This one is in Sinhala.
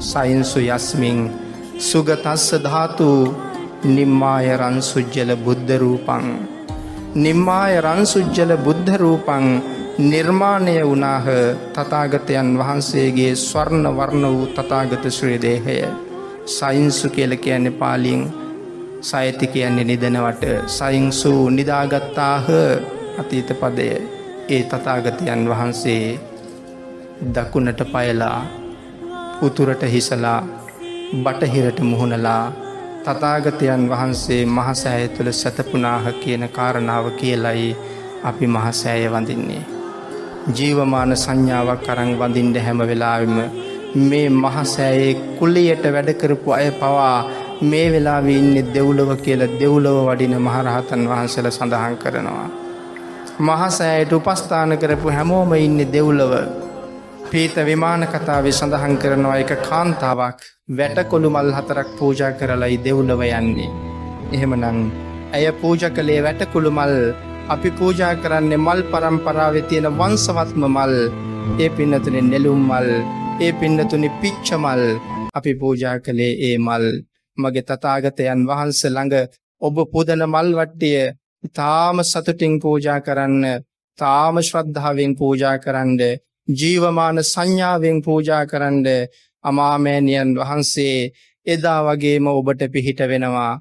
සයින්සු යස්මින් සුගතස්ස ධාතු නිම්මාය රන්සුජ්ජල බුද්ධ රූපං. නිම්මාය රන්සුජ්ජල බුද්ධ රූපං නිර්මාණය වුණාහ තථාගතයන් වහන්සේගේ ස්වර්ණ වර්ණ වූ තථාගත ශ්‍රී දේහය. සයින්සු කියලා කියන්නේ පාලියෙන් සයති කියන්නේ නිදනවට. සයින්සු නිදාගත්තාහ අතීත පදය. ඒ තථාගතයන් වහන්සේ දකුණට පයලා උතුරට හිසලා බටහිරට මුහුණලා තථාගතයන් වහන්සේ මහසෑය තුළ සැතපුණාහ කියන කාරණාව කියලයි අපි මහසෑය වඳින්නේ. ජීවමාන සංඥාවක් අරන් වඳින්න හැම වෙලාවෙම මේ මහසෑයේ කුලියට වැඩ කරපු අය පවා මේ වෙලාවේ ඉන්නේ දෙව්ලොව කියලා දෙව්ලොව වඩින මහරහතන් වහන්සේලා සඳහන් කරනවා. මහසෑයට උපස්ථාන කරපු හැමෝම ඉන්නේ දෙව්ලොව. පීත විමාන කතාවේ සඳහන් කරනවා එක කාන්තාවක් වැටකොළු මල් 4ක් පූජා කරලයි දෙව්ලොව යන්නේ. එහෙමනම් ඇය පූජා කළේ වැටකුළු මල්. අපි පූජා කරන්නේ මල් පරම්පරාවේ තියෙන වංශවත්ම මල්. ඒ පින්නතුනේ නෙළුම් මල්, ඒ පින්නතුනේ පිච්ච මල්. අපි පූජා කළේ ඒ මල්. මගේ තථාගතයන් වහන්සේ ළඟ ඔබ පුදන මල් වට්ටිය තාම සතුටින් පූජා කරන්න, තාම ශ්‍රද්ධාවෙන් පූජා කරන්න, ජීවමාන සංඥාවෙන් පූජා කරන්න අමාමෑණියන් වහන්සේ එදා වගේම ඔබට පිහිට වෙනවා.